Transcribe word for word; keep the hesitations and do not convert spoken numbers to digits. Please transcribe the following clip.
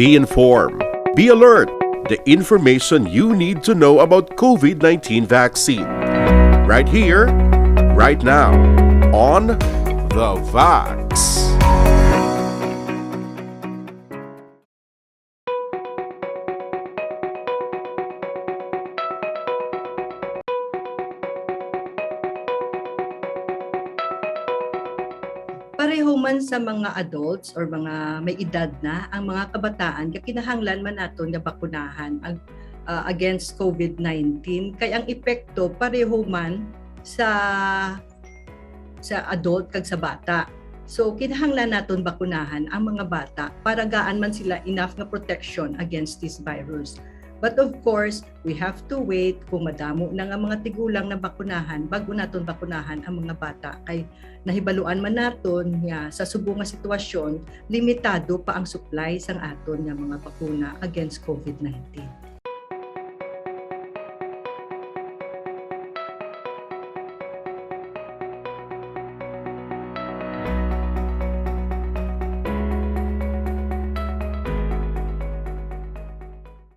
Be informed. Be alert. The information you need to know about COVID nineteen vaccine. Right here, right now, on The Vax. Pareho man sa mga adults or mga may edad na, ang mga kabataan, kakinahanglan man naton nga bakunahan ag-, ah, against COVID nineteen. Kay ang epekto pareho man sa, sa adult kag sa bata. So, kinahanglan naton bakunahan ang mga bata para gaan man sila enough nga protection against this virus. But of course, we have to wait kung madamo na nga mga tigulang na bakunahan bago naton bakunahan ang mga bata. Kay nahibaluan man naton nga sa subong nga sitwasyon, limitado pa ang supply sang aton nga mga bakuna against COVID nineteen.